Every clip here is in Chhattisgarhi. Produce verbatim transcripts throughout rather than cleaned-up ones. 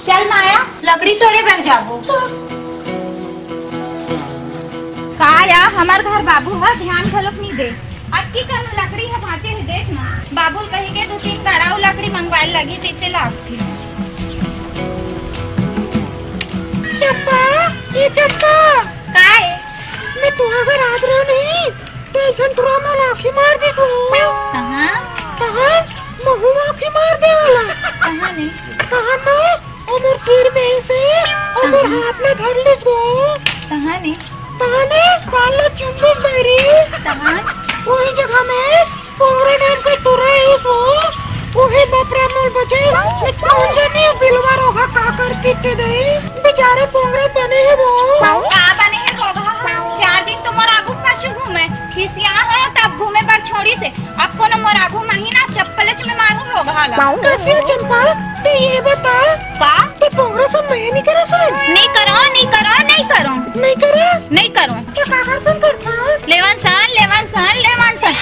चल माया, लकड़ी तोड़े बर जाबो। का या, हमर घर बाबू ह ध्यान घलोक नइ दे। अतकी कन लकड़ी ह बांचे हे, देख ना। बाबू ल कहिके दू तीन गाड़ा अउ लकड़ी मंगवाए ल लगही, तइसे लागथे। चंपा, ए चंपा। का ए? मैं तुंहर घर आत रहेंव नहीं, ते एक झन टुरा मोला लाठी मार दिस वो। कहाँ? कहाँ? महूं लाठी मार दे वाला। कहाँ ने? कहाँ में? ओ मोर तीर में से, ओ मोर हाथ में धर लिस वो। कहाँ ने? कहाँ ने? कान ला चुम दिस बइरी। कहाँ? वही जगह में, पोंगरा नाम के टुरा आइस वो। वही बपरा मोर बचे, मैं कौन जानी बिलवा रोगहा का करतिस ते दई। बेचारे पोंगरा बने हे वो। का बने हे रोगहा? चार दिन तो मोर आगू पाछू घूमे, खिसिया हो तब घूमे बर छोड़िस हे। अब कोनो मोर आगू म आही ना, चप्पलेच में मारहूं रोगहा ला। कइसे चंपा, ते ये बता। का? ते पोंगरा सन मया नइ करस? नइ करों, नइ करों, नइ करों। नइ करस? नइ करों। ते काकर सन करथस? लेवन सन, लेवन सन, लेवन सन।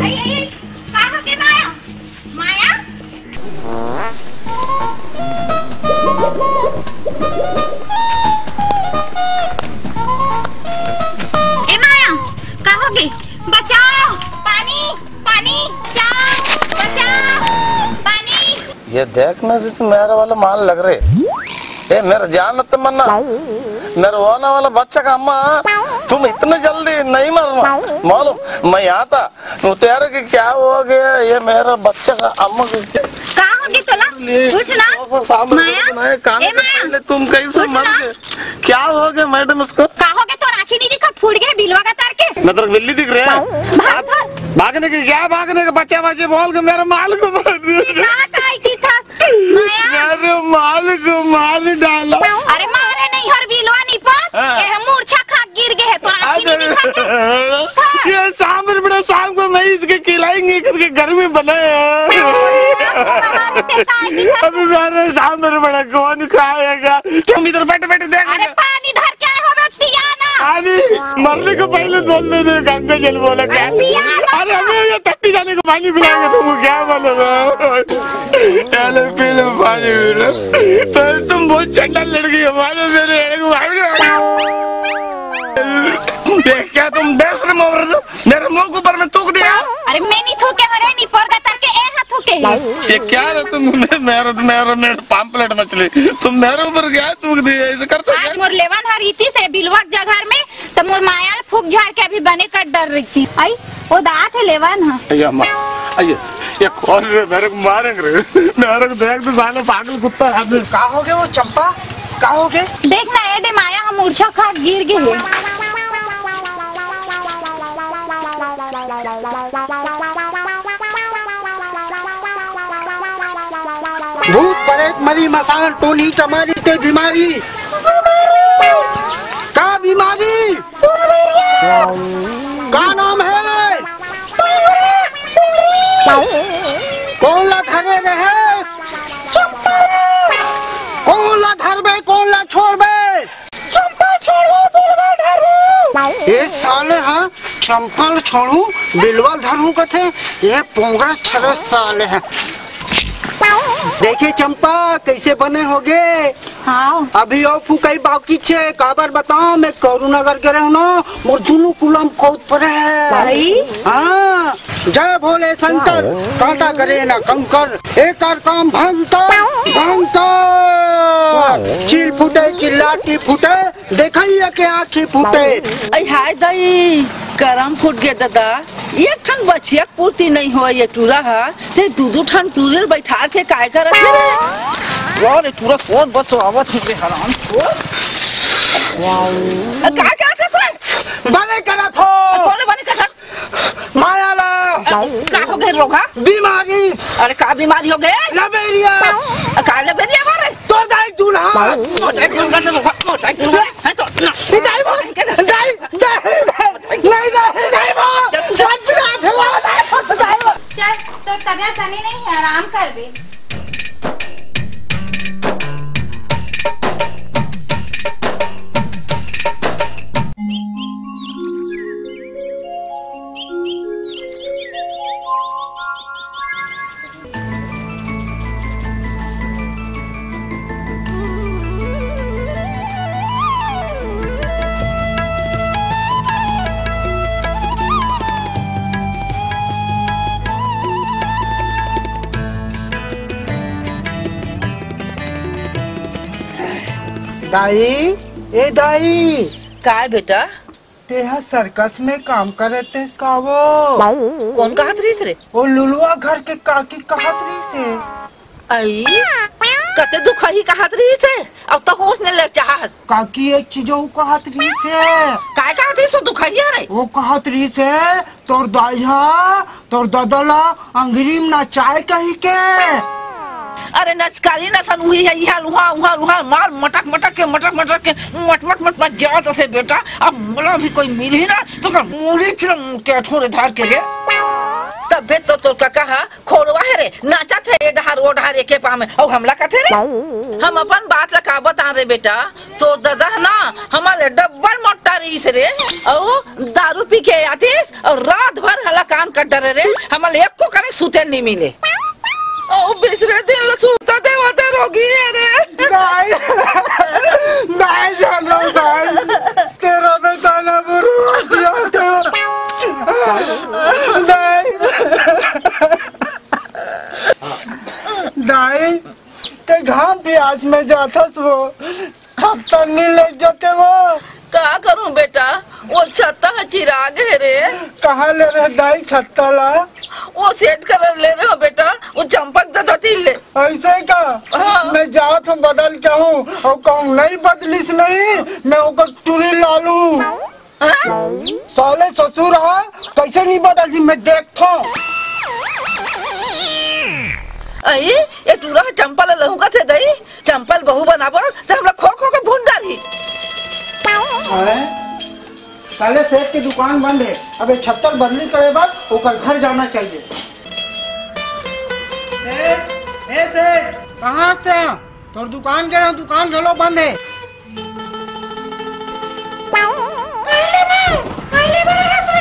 आई, आई, आई, का होगे माया? माया? ए माया, का होगे? बचाओ, पानी, पानी, बचाओ, बचाओ, पानी। ये देखने से तो मेरे वाला मान लग रहे। ए, मेरा जान तो मरना, मेरे होने वाला बच्चा का अम्मा, तुम इतने जल्दी नहीं मरना। मालूम, मैं आता, वो तेरे के क्या हो गया, ये मेरा बच्चा का अम्मा को क्या का होगे तोला? उठ ना। माया, ए माया, पहले तुम कैसे उठ मर ना। गए? क्या हो गया मैडम उसको? का होगे, तोर आँखी नइ दिखत, फूट गे बिलवा का तर के। मैं तेरे को बिल्ली दिख रहा है? भाग, भाग। भागने की क्या, भागने के बच्चा बच्चे बोल के मेरे माल को मार दिया। का, का की था? माया। मेरे माल को मार डाला। अरे मारे नहीं हर बिलवा नहीं पर, हाँ। ए मूर्छा खा गिर गे हे, तोर आँखी नइ दिखत हे। ये सांबर बड़ा शाम को मैं इसके खिलाएंगे करके घर में बनाया है। अभी मेरे सांबर बड़ा कौन खाएगा? तुम इधर बैठे बैठे देख। अरे पानी धर के आए हो, बस पिया ना। पानी मरने को पहले बोल दे, गंगा जल बोला क्या? पिया ना। अरे हमें ये टट्टी जाने को पानी पिलाएंगे, तुमको क्या मालूम है? चलो पी लो पानी, पी लो। तो तुम बहुत चंडाल लड़की हो, मालूम मेरे ये क्या तुम बेशरम औरत हो? मेरे मुंह के ऊपर में थूक दिया। अरे मैं नहीं थूके हरे, नहीं पोरगा तर के ए हा थूके हे। ये क्या रे तुम? मेरा, मेरा, मेरा पाम्पलेट मछली, तुम मेरे ऊपर क्या थूक दिया? ऐसे कर सकते? आज मोर लेवन हर इतिस हे बिलवा के जगह में, तो मोर माया ल फूक झाड़ के अभी बने कर डर रही थी। आई, वो दात हे लेवन हा। आइए अम्मा, आइए। ये कौन रे? मेरे को मारेंगे रे। मेरे को देख तो साले पागल कुत्ता है। का होगे वो चंपा? का होगे? देख ना, ए दे माया ह मूर्छा खा गिर गे हे। भूत परेत मरी मसान टोनी टमारी ते बीमारी। का बीमारी? का नाम हे? कोन ला धरे रहेस? कोन ला धरबे, कोन ला छोड़बे? चंपा छोड़ू, बिलवा धरू। ए साले हा, चंपा ल छोड़ू, बिलवा धरू कथे। ये पोंगरा छरे साले हा। देखे चंपा, कैसे बने होगे? हाँ। अभी ओ फुकई बाकी छे, काबर बताओ, मैं करुणा करके रहूं ना, मोर दुनू कुलम खोद पड़े। भाई। हाँ, जय भोले शंकर, कांटा करे ना कंकर, एकर काम भंकर, भंकर। चिल फूटे, चिल्लाटी फूटे, देखइया के आँखी फूटे। अई हाय दाई, करम फूट गे ददा, एक ठन बछिया पूर्ति नइ होय ये टूरा हा, ते दू दू ठन टूरी ल बइठाथे, काय करत हे रे? वाह रे टूरा, कौन बस तो आवत हे रे हराम खोर। अ, का करत हे रे? बने करत हो। अ, कौन बने करत? माया ला। अ, का होगे रोगहा? बीमारी। अरे का बीमारी होगे? लबेरिया। अ, का लबेरिया मारे? तोर दाई दूल्हा। मोटा दूल्हा तो रोगहा, मोटा दूल्हा। हाँ, तो ना। दाई बोल, दाई, दाई, दाई, नहीं, दाई, दाई बोल। चल, चल, चल। चल, तोर तबियत बने नहीं है, आराम करबे। दाई, ए दाई। काय बेटा? तेहा सर्कस में काम करत हस का वो? कोन कहत रहिस रे? वो लुलवा घर के काकी कहत रहिस हे। अई, कते दुखही कहत रहिस हे, अब तो होश ने ले चाहस। काकी एक चीज वो कहत रहिस हे। काय कहत रहिस वो दुखही रे? वो कहत रहिस हे, तोर दाई हा तोर ददा ला अंगरी में नचाए कही के। अरे नचकारी नसन उही हे, इहाँ उहाँ, उहाँ उहाँ, मार मटक मटक के, मटक मटक के, मट मट मट मट जात असे बेटा। अब मोला भी कोई मिलही ना, तो का मूड़ी चिरम के ठोरे धार के रे। तबे तो तोर कका हा खोड़वा हे रे, नाचत हे ए डहार ओ डहार एके पाँव में, अउ हमला कथे रे। हम अपन बात ला का बतान रे बेटा, तोर ददा ह ना, हमर ले डब्बल मोट्टा रहिस रे। अउ दारू पी के आतिस, अउ रात भर हला कान कट डरे रे, हमर ले एको कने सुते नइ मिले। अउ बिसरे दिन ल सुता देवा दे रोगी हे रे। नहीं, नहीं जानो, नहीं। तेरा बेटा ना बुरु दिया तो। नहीं। नहीं, ते घाम प्यास में जाथस वो। छत्ता नी ले जाते वो। का करूं बेटा, वो छत्ता ह चिराग हे रे। कहाँ ले रहे दाई छत्ता ला? वो सेठ करा ले रहे हो बेटा, वो चंपक ददा तीर ले। ऐसे का? हाँ। मैं जात हूँ बदल के हूँ, अउ कहूँ नहीं बदलिस नहीं, मैं ओकर टूरी लालू। हाँ? साले ससुर हा, कैसे नहीं बदलही, मैं देखथों। अई, ये टूरा ह चंपा ल लहुकत हे दई, चंपा ल बहू बनाबो, त हमला खो खो के भून डारही। हैं? साले सेठ के दुकान बंद हे, अब ये छत्ता ल बदली करे बर ओकर घर जाना चाहिए। सेठ, ए सेठ, कहाँ हस ते? तोर दुकान के ना, दुकान घलो बंद हे। काले बा, काले बा रहा से।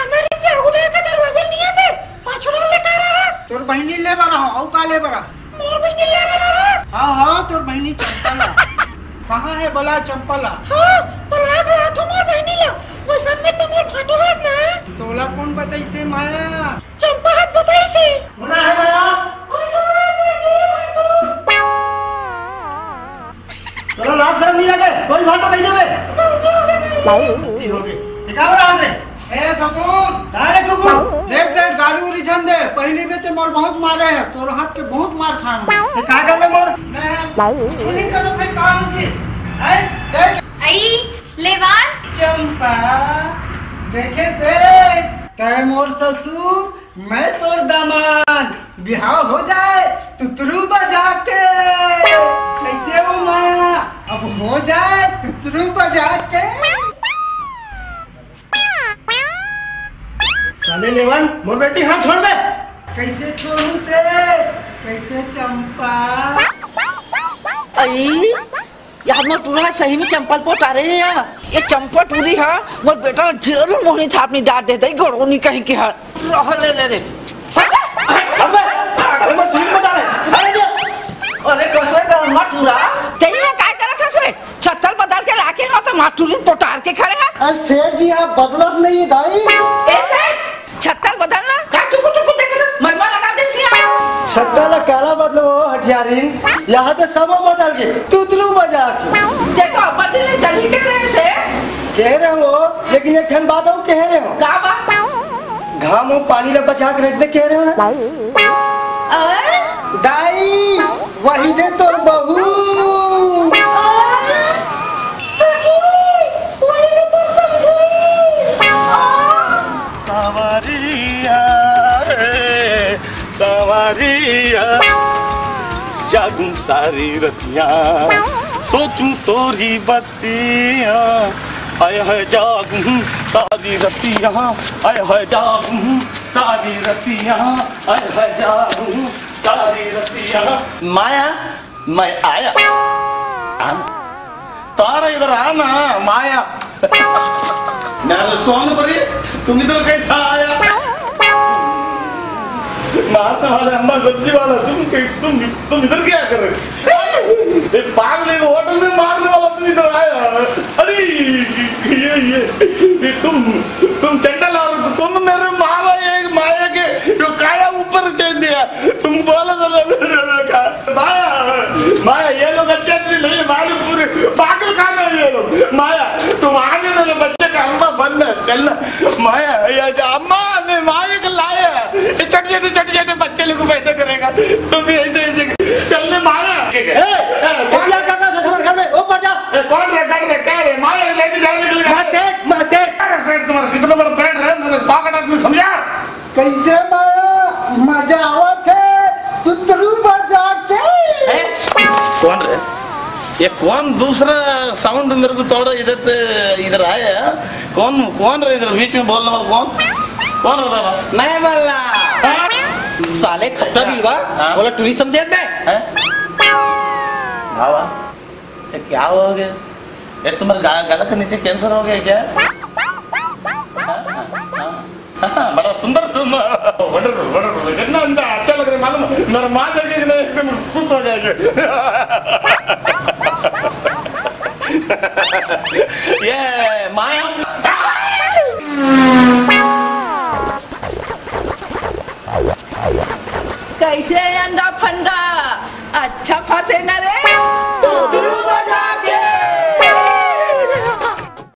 अंदर के आगू ले के दरवाजा नहीं आते, पाछू ले का रहा से। तोर बहिनी ले बड़ा हो, अउ का ले बड़ा? मोर बहिनी ले बड़ा रहा से। हाँ, हाँ, तोर बहिनी चंपा ला। कहाँ हे बला चंपा ला? हाँ, बला रहा तो मोर बहिनी ला। वो सब में तो मोर फाटो रहा ना। तोला कौन बताई से माया? चंपा हाथ बताई से। सुना है माया? तोला लाज शरम नहीं लगे? कोई बात तो कही देबे। ये हो गए। ये का हो रहा है? ए ससुर, का रे कुकुर? देख से गाड़ी उड़ी झन दे। पहली बे ते मोर बहुत मारे है, तोर हाथ के बहुत मार खाए हूँ। ये का कर ले मोर? मैं कुछ नहीं करूँ, मैं काम की। हैं? देख। आई, लेवान। चंपा, देखे से, तय मोर ससुर, मैं तोर दामाद, बिहाव हो जाए तुतरू बजा के। कैसे हो माया, अब हो जाए तुतरू बजा के। साले लेवन, मोर बेटी हाथ छोड़ दे। कैसे छोड़ू से, कैसे चंपा? अई, यार, मोर टूरा सही में चंपल पोटा रहे हे यार। ये चंपा टूरी हा, मोर बेटा ला जरूर मोहनी थापनी डार देही, गड़ोनी कहीं के हा। रह ले, ले रे। अबे, साले मोर टूरी बता रहे। अरे ये। अरे, कसर कर, मार टूरा। तेरी में काय करत हस रे? छत्तल बदल के लाके हा, तो मार टूरी पोटार के खड़े हा। अरे सेठ जी, आप बदलत नहीं, दाई। ए सेठ, छत्तल बदलना, का टुकुर टुकुर देखत हस? मरमा लगा दे सिया। छत्तल ला काला बदलो हो हथियारिन, यहाँ तो सब बदल के, तुतलू बजा के। देखो, बदले जल्दी कह रहे से। कह रहे हो, लेकिन एक ठन बात अउ कह रहे हो। का बात? घाम अउ पानी ला बचा के रखबे कह रहे हो ना? अरे? दाई, वही दे तोर बहू। अरे? वही दे तोर समधी। सावरिया रे, सावरिया, जागूं सारी रतिया, सोचूं तोरी बतिया, हाय हाय जागूं सारी रतिया, हाय हाय जागूं सारी रतिया, हाय हाय जागूं सारी रतिया। माया, मैं आया। आन। तारा इधर आना, माया। मैं सोन परी, तुम इधर कैसा आया? माता वाले अम्मा सब्जी वाला, तुम, तुम, तुम इधर क्या कर रहे हो? ये पागल, एक होटल में मारने वाला तुम इधर आया। अरे, ये, ये, ये तुम, तुम चंडल आओ, तुम मेरे माँ एक माया के जो काया ऊपर चढ़ दिया। तुम बोलो तो, माया, माया, ये लोग अच्छे आदमी नहीं है, मालूम पूरे इसे माया मजा आवत है, तुतरू बजा के। हैं? कौन रे? ये कौन दूसरा साउंड मेरे को थोड़ा इधर से इधर आया है? कौन, कौन रे इधर बीच में बोलने वाला कौन? कौन रे बाबा? मैं बोल रहा। हाँ? साले खट्टा भी हुआ, हाँ? बोला टूरी समझे मैं। हैं? बाबा, ये क्या हो गया? ये तुम्हारे गा-, गला के नीचे कैंसर हो गया क्या? हाँ, हाँ, हाँ। हाँ, बड़ा सुंदर तुम। Wonderful, wonderful। कितना अच्छा, अच्छा लग रहा है मालूम है? मेरा माँ देखेगी ना, एकदम खुश हो जाएगी। ये माया। कैसे अंडा फंडा? अच्छा फंसे ना रे।